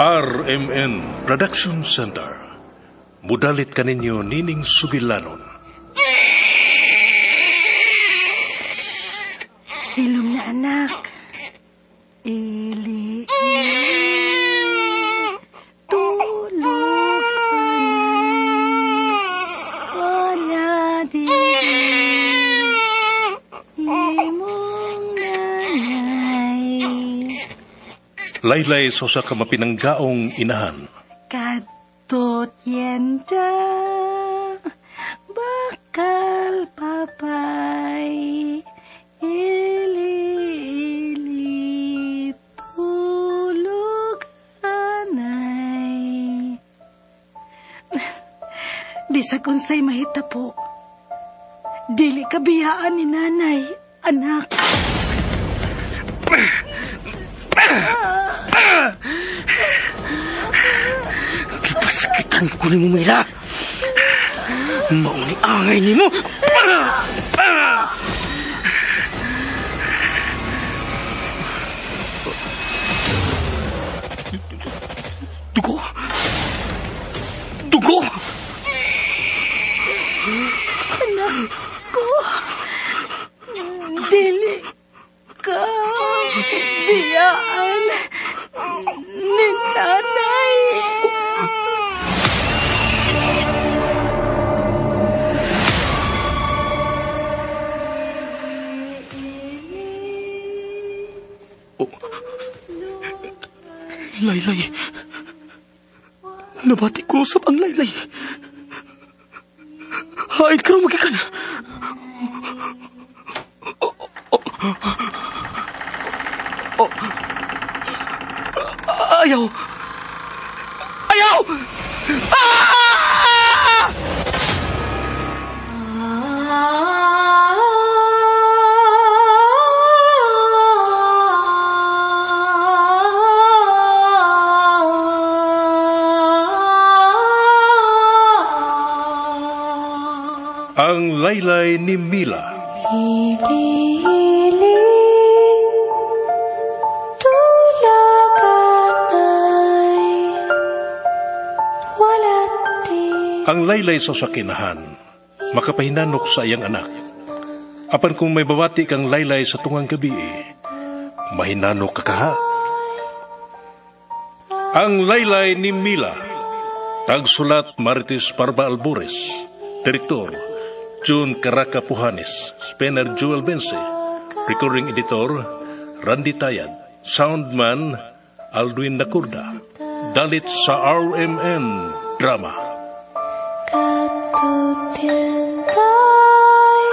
RMN Production Center. Mudalit kaninyo nining sugilanon. Hilom na, anak. Ili, ili, tulog wala di imong nanay. Laylay sa usa ka mapinanggaong inahan. Kadtot yenda, bakal papay, ili, ili, tulog anay. Bisag unsay mahitapo, dili ka biyaan ni nanay, anak. Gipasakitan ko ni mo, Mila. Mauni angay ni mo. Dugo! Dugo! Anak ko, dili ka biyaan ni nanay. Oh. Laylay. Nabati ko usap ang laylay. Haid ka magikan. Oh, oh, oh. Ayaw! Ayaw! Ah! Ang laylay ni Mila. Ili, tulog anay, wala di. Ang laylay sa sakinahan, makapahinanok sa iyang anak. Apan kung may babati kang laylay sa tungang gabi, mahinanok ka kaha. Ang laylay ni Mila. Tagsulat Marites Parba Albores. Direktor June Caraca Puhanes, Spencer Joel Bense, Recording Editor Randy Tayad, Soundman Aldwin Nakurda. Dalit sa RMN Drama. Katutientay,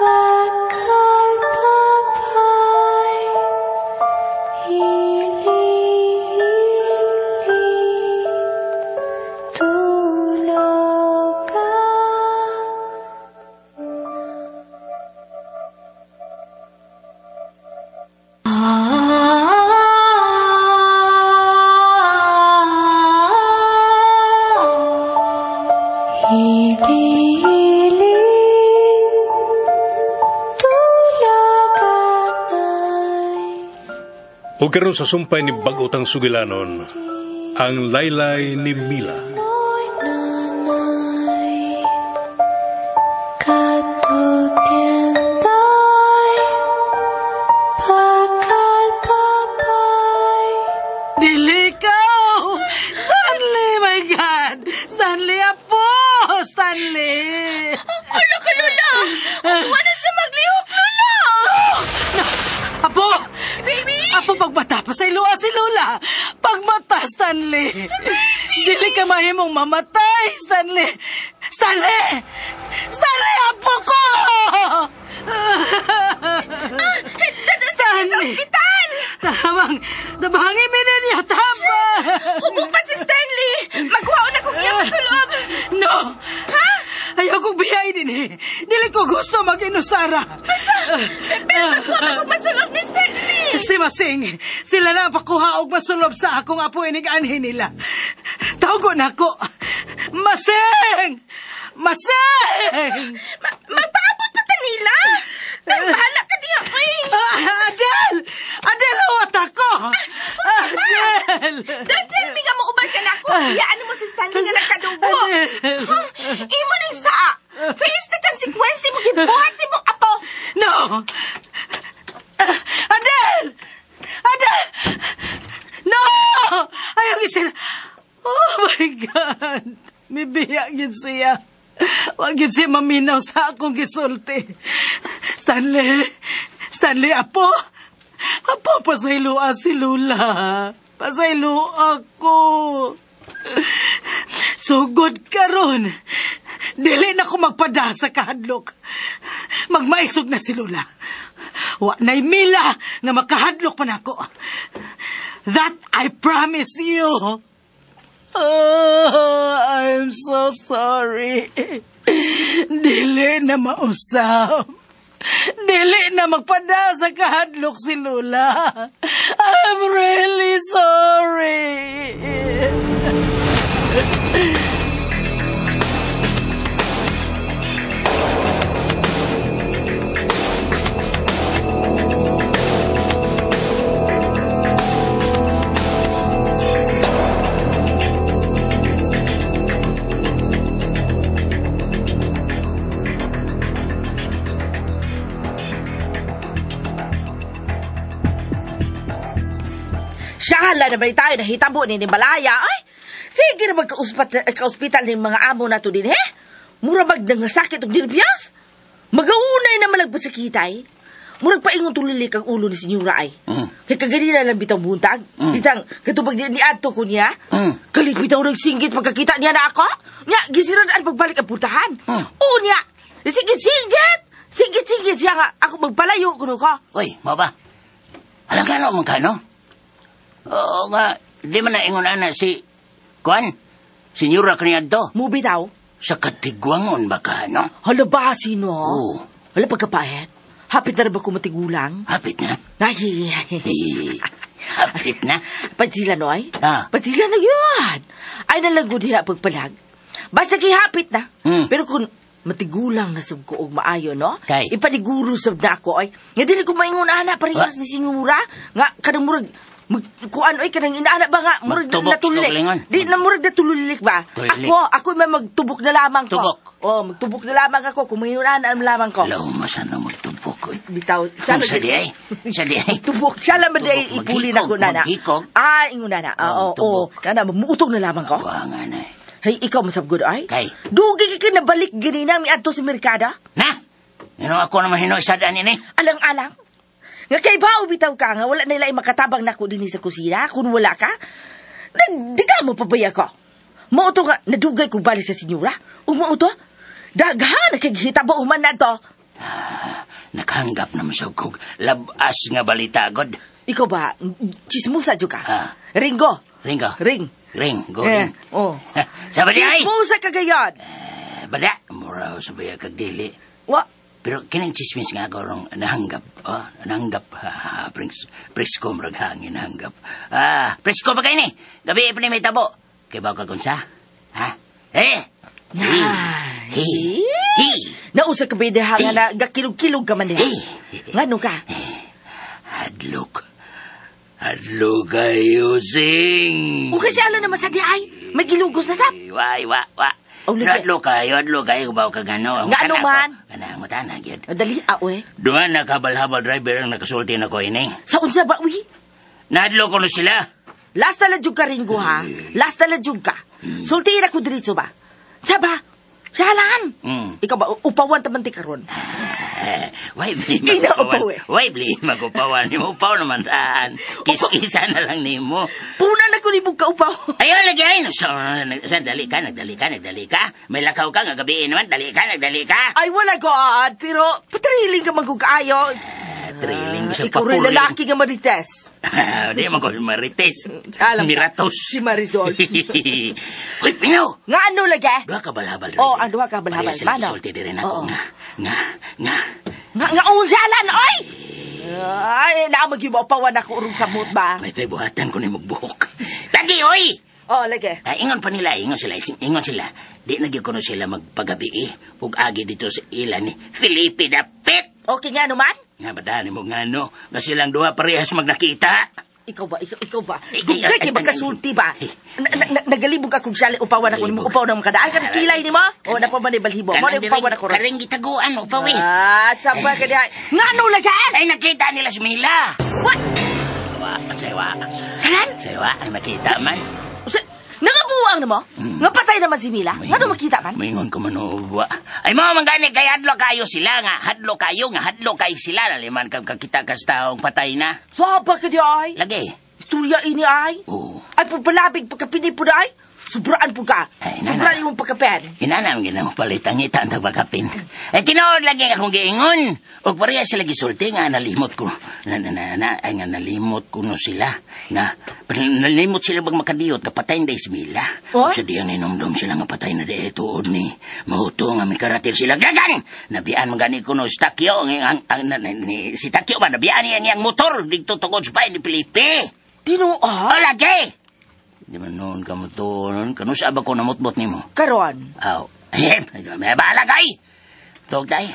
bakal papay, ili, ili, tulog ka. Ili, ili, tulog anay. O karon sa sumpay ni bag-otang sugilanon, ang laylay ni Mila. Oy, nanay, katutientay, bakal papay. Dili ka! Stanley, my God! Stanley, apo! Stanley! Ano ka, Lola? Wala siya maglihok, Lola! No! Apo! Baby! Apo, pagbata pa sa iluwa si Lola! Pagmata, Stanley! Dili ka mahimong mamatay, Stanley! Stanley! Stanley, apo ko! Stanley! Hospital! Tabang! Tabangin mi ninyo! Tabang! Hubog pa si Stanley! Magkuhaon akong iya pasulob! No! Ha? Ayaw kong biyay din eh. Dili ko gusto mag-inusara. Pero magkuha ako masulob ni Stanley! Si Masing, sila na pakuha og masulob sa akong apo inig-anhin nila. Tawgo na ako. Masing! Masing! Magpaabot pa ta nila! Bahala ka diha, oy! Adel! Adel, huwat ako! Adel! Adele! Don't tell me nga mauban ka na ako. Iyaan mo si Stanley nga nagkadugo. Adele! Huh? Imo ning saa. Face the consequence mo gibuhat si mong apo. No! Adele! Adele! No! Ayaw isin... Oh my God! Mibiya gid siya. Wag gid siya maminaw sa akong gisulti. Stanley! Stanley, apo! Apo, pasayloa si Lula. Pasayloa ko. Sugod karon. Dili na ko magpada sa kahadlok. Magmaisog na si Lula. Wa na'y mila nga makahadlok pa nako. That I promise you. Oh, I'm so sorry. Dili na mausap. Dili na magpada sa kahadlok si Lula. I'm really sorry. Shala na ba tayo nahitabo ni Balaya? Ay, sige na magka-ospital ni mga amo na to din, he? Mura bag nangasakit og nervyos? Magaunay na malagpasakitay. Murag paingon tulilik ang ulo ni Senyora ay. Kay kaganina lang bitaw buntag. Bitang, katubag ni adto ko niya. Kalit bitaw nagsinggit pagkakita niya na ako. Nya, gisiran pagbalik ang puntahan. Oo niya, singgit-singgit! Singgit-singgit siya nga. Ako magpalayo kuno ko. Uy, mo ba? Alam ka no, magkano? Oo nga, di man na ingon ana si Kuan, Senyora kaniadto. Mubi daw. Sa katigwangon ba ka, no? Hala ba, sino? Oo. Hala pagkapahit. Hapit na rin ba kumatigulang? Hapit na? Ay, hapit na? Pansila, Noy? Ah. Pansila na yun. Ay, nalagod hiya pagpalag. Basta kihapit na. Pero kung matigulang na sab ko og maayo, no? Kay? Ipaniguro sab na ako, ay. Nga dili ko maingon ana, parehas ni Senyora. Nga, kanang murag, kuan oy kanang inaana ba nga murag natululik. Di na murag natululik ba? Tulilik. Ako may magtubok na lamang ko. Tubok. Oh, magtubok na lamang ako kung may inaana lamang ko. Law masana magtubok oy. Bitaw, sana sa di ay. Sa di ay. Tubok siya lamang di ay ipuli na ko nana. Maghikog. Ah, ingon nana. Oo, oo. Nana, muutog na lamang ko. Wa nga na. Hey, ikaw masabgod ay. Kay. Dugi ka nabalik ganina mi adto sa merkada. Na. Ano ako naman hinoy sa daan ini? Alang-alang. Nga kay bao bitaw ka nga wala nila makatabang nako dinhi sa kusina kung wala ka. Nagdiga mo pa ba ako? Mao to nga nadugay ko balik sa senyora. Ug mao to daghan kay hitabo human nato. Nakahanggap naman sa kog labas nga balita god. Ikaw ba chismosa jud ka? Ah. Ringo. Ringo. Ring. Ring, go ring. Oh. Sabi di ay. Chismosa ka gayon. Bada, mura sa baya kag dili. Wa. Pero kining chismis nga ako rong nahanggap. Oh, nahanggap. Presko murag hangin nahanggap. Ah, presko pa kayo ni. Gabi pa ni may tabo. Kay ba ka kunsa? Ha? Eh? Hi. Hi. Nausa ka ba diha nga na gakilog-kilog ka man diha? Ngano ka? Hadlok. Hadlok kayo, sing. O kasi ala naman sa diay. May gilugos na sab. Wa, wa, wa. Adlo kayo, adlo kayo, kubaw ka gano. Nga ano man? Kanang mata na, gyud. Dali, awe. Duman nakabalhabal driver ang nakasulti na ko ini. Sa unsa ba, uy? Naadlo ko na sila. Last na lang ka, Ringo, ha? Last na lang ka. Sultiin ako diretso ba? Sa ba? Salan! Ikaw ba, upawan taman ti karon? Way, bli, magupawan. Way, bli, magupawan. Upaw naman taan. Kis-kisa na lang nimo. Puna na ko ni mong kaupaw. Ayaw, lagi ay. Saan, dali ka, nagdali ka, nagdali ka. May lakaw ka, nga gabi naman, dali ka, nagdali ka. Ay, wala God, pero patriling ka magkukaayo. Triling, bisa Ikaw rin lalaki nga marites. Di man ko marites. Alam Miratos. Si Marisol. Uy, Pino! Nga ano lagi? Duha ka balhabal. Oh, ang duha ka balhabal. Parehas sila gisulti diri nako. Oo. Nga, nga, nga. Nga, nga, unsalan, oy! Ay, naamag-ibapawan ako urong samot ba? May buhatan ko ni magbuhok. Lagi, oy! Oh, lagi. Ay, ingon pa nila, ingon sila, ingon sila. Di na gyud kuno sila magpagabi eh. Ug agi dito sa ila ni Felipe Dapit. Okay nga naman? Nga ba dani mo nga no? Nga silang duha parehas magnakita. Ikaw ba? Ikaw ba? Dugay kay magkasulti ba? Nagalibog akong sali upawan ako nimo upaw ng makadaan kan kilay nimo. O na pa man balhibo. Mo na upawan ako ron. Karing gitaguan upaw eh. Ah, saba ka diha. Ngano lagi? Ay nakita nila si Mila. What? Wa, saywa. Salan? Saywa, ay makita man. Nangabuang namo? Nga patay naman si Mila. Ngano makita man? Mingon ko man wa. Ay mo man gani kay hadlo kayo sila nga, hadlo kayo nga, hadlo kayo sila naliman kag kakita kas taong patay na. Saba ka di ay. Lagi. Istorya ini ay. Oo. Ay pagpalabig pagkapinipod ay. Sobraan po ka. Ay, nana. Sobraan imong pagkapen. Inanam gina mo palit ang ita ang tagpagkapin. Ay tinuod lagi akong giingon. Og pareha sila gisulti nga nalimot ko. Ay nga nalimot ko no sila. Na nalimot sila bag makadiyot nga patay na si Mila. Oh? Sa diyang ninomdom sila nga patay na di tuod ni mahuto nga mikaratil sila gagan. Nabian man gani ko no si Takyo ni, si Takyo ba nabian niya ang motor didto tungod sa bahay ni Felipe. Tinuod? Oh, lagi. Di man noon ka mo to, noon. Kano sa ba ko namutbot ni mo? Karon. Aw. Eh, may bahala kay. Tog, day.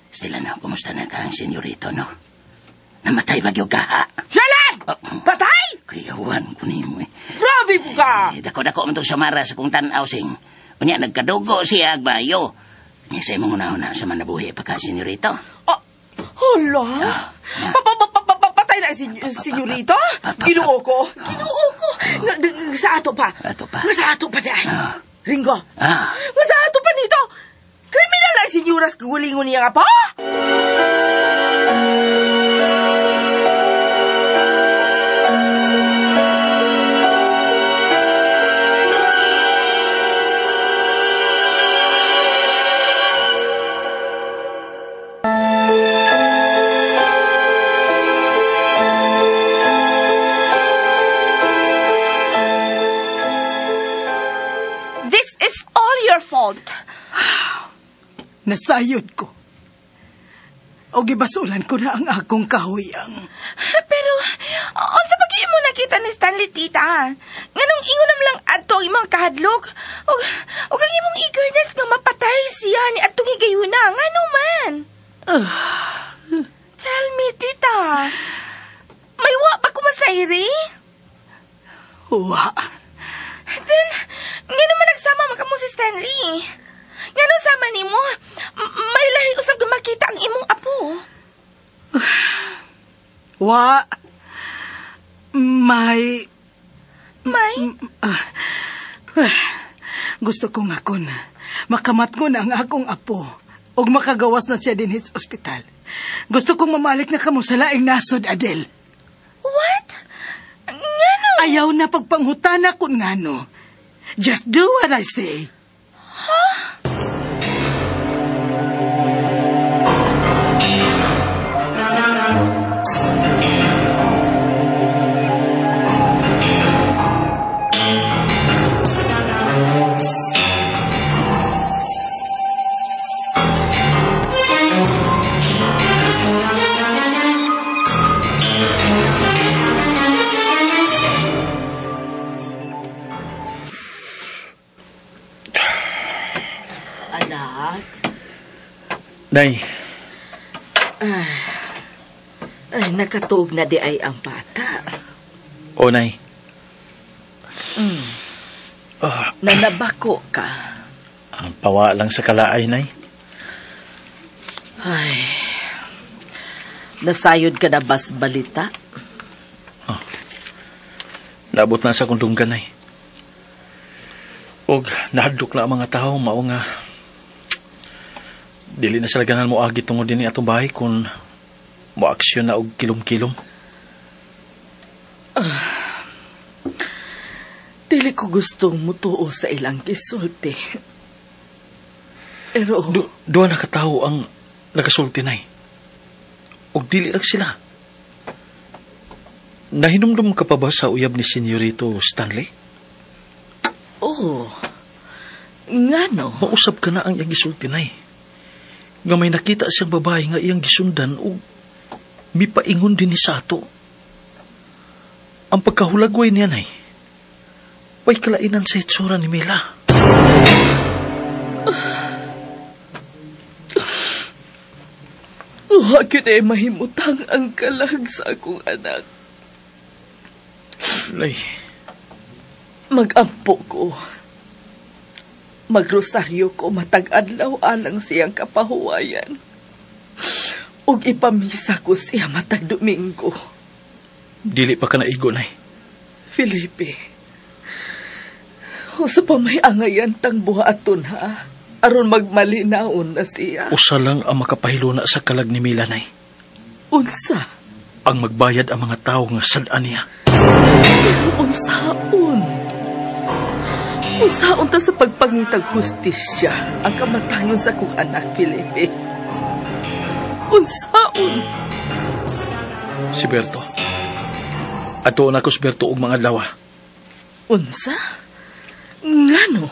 Stila na, kumusta na ka ang senyorito, no? Namatay ba yung kaha? Salan! Oh. Patay! Kuyawan ko ni mo eh. Grabe po ka! Eh, dako-dako man itong samara sa kong tanaw, sing. Unya, nagkadugo siya, agbayo. Niya sa imong una-una sa manabuhi pa ka, senyorito. Oh, hala? Ah, Patay na si senyorito? Ginoo ko. Ginoo ko. Sa ato pa. Ato pa. Sa ato pa dai. Ah. Ringo. Ah. Sa ato pa nito. Kriminal na senyoras kagulingon niya nga pa. This is all your fault. Nasayod ko. O gibasulan ko na ang akong kahuyang. Pero, unsa pa mo nakita ni Stanley, tita? Nganong ingon naman lang adto ang imong kahadlok? O ang imong eagerness nga mapatay siya ni adtong higayuna. Ngano man? Tell me, tita. May wa pa ko masayri? Wa. Then, ngano man nagsama man kamo si Stanley? Ngano sama nimo? May lahi usab nga makita ang imong apo. Wa. May... May? Gusto ko nga kon makamat ko na ang akong apo ug makagawas na siya dinhi sa ospital. Gusto kong mamalik na kamo sa laing nasod, Adel. What? Ngano? Ayaw na pagpanghutana kun ngano. Just do what I say. Huh? Nay. Ay, nakatuog na di ay ang bata. O, Nay. Nanabako ka. Ang pawa lang sa kalaay, Nay. Ay, nasayod ka na bas balita? Oh. Naabot na sa kundunggan, Nay. Og nahadlok na ang mga tao, mao nga dili na sila ganahan mo agi tungod dinhi atong bahay kung mo aksyon na og kilom-kilom. Dili ko gustong mutuo sa ilang gisulti. Pero duha na katawo ang nagasulti, Nay. Og dili lang sila. Nahinumdum ka pa ba sa uyab ni Senyorito Stanley? Oo. Ngano? Mausab ka na ang iyang gisulti, Nay. Nga may nakita siyang babae nga iyang gisundan o mipaingon din ni Sato. Ang pagkahulagway niya, Nay, way kalainan sa itsura ni Mila. Huwag yun ay mahimutang ang kalag sa akong anak. Nay. Mag-ampo ko. Magrosaryo ko matag adlaw alang siyang kapahuwayan. Ug ipamisa ko siya matag Domingo. Dili pa ka naigo, Nay. Felipe, usa pa may angayan tang buhaton, ha? Aron magmalinaon na siya. Usa lang ang makapahiluna sa kalag ni Mila, Nay. Unsa? Ang magbayad ang mga tao nga sad-an niya. Pero unsaon? Unsaon ta sa pagpangitag hustisya ang kamatayon sa kong anak, Felipe? Unsaon? Si Berto. Ato na ko si Berto og mga adlaw. Unsa? Ngano?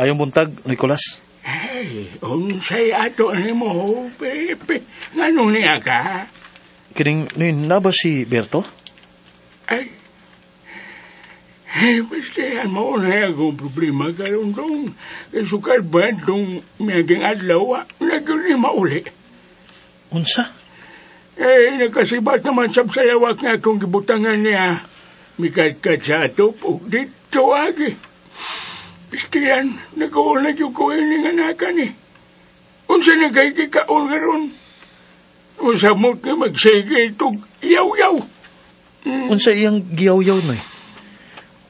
Ayong buntag, Nicolas. Ay, unsay ato nimo, Pepe. Nganong niya ka? Kining, na ba si Berto? Ay, basta mo na akong problema karon dong. Sukar ba dong miaging adlaw, nagyun ni mauli. Unsa? Eh, nakasibat naman sa sayawak nga akong gibutangan niya. Mikadkad sa ato, ug dito agi. Bistiyan, nag-uunag yung ko ini nga anakan eh. Unsa na kay kikaon karon? Usamot nga magsige itong yaw-yaw. Unsa iyang giyaw-yaw, Noy?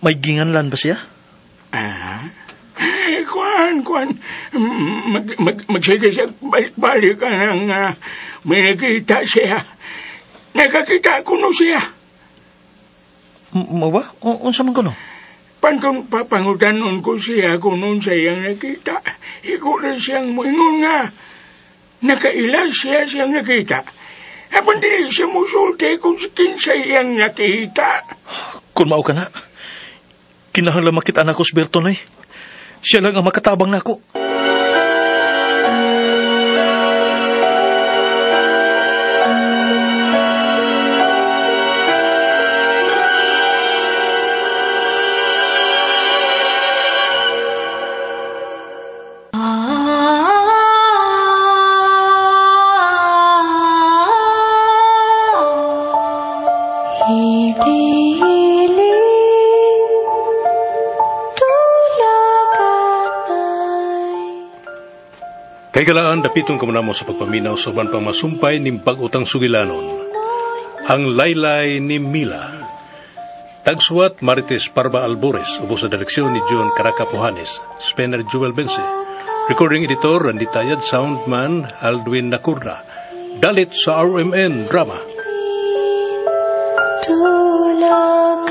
May ginganlan ba siya? Ah, eh, kuan. Magsige siya, balik ka nang may nakita siya. Nakakita ko no siya. Mo ba? Unsa man ko no? Pan kung papangutanon ko siya kung noon sa iyang nakita, iko rin siyang muingon nga. Nakaila siya siyang nakita. Apan dili siya musulti kung kinsa iyang nakita. Kung mao ka na, kinahanglan makita na ko si Berto, Noy. Siya lang ang makatabang nako. Kay galaan, dapiton kamunamo sa pagpaminaw sa uban pang masumpay ning bag-utang sugilanon. Ang Laylay ni Mila. Tagsuwat Marites Parba Albores, ubos sa direksyon ni John Caracapuhanes, Spencer Jewel Bense. Recording editor Randy Tayad, soundman Aldwin Nakurna. Dalit sa RMN Drama. Tulog.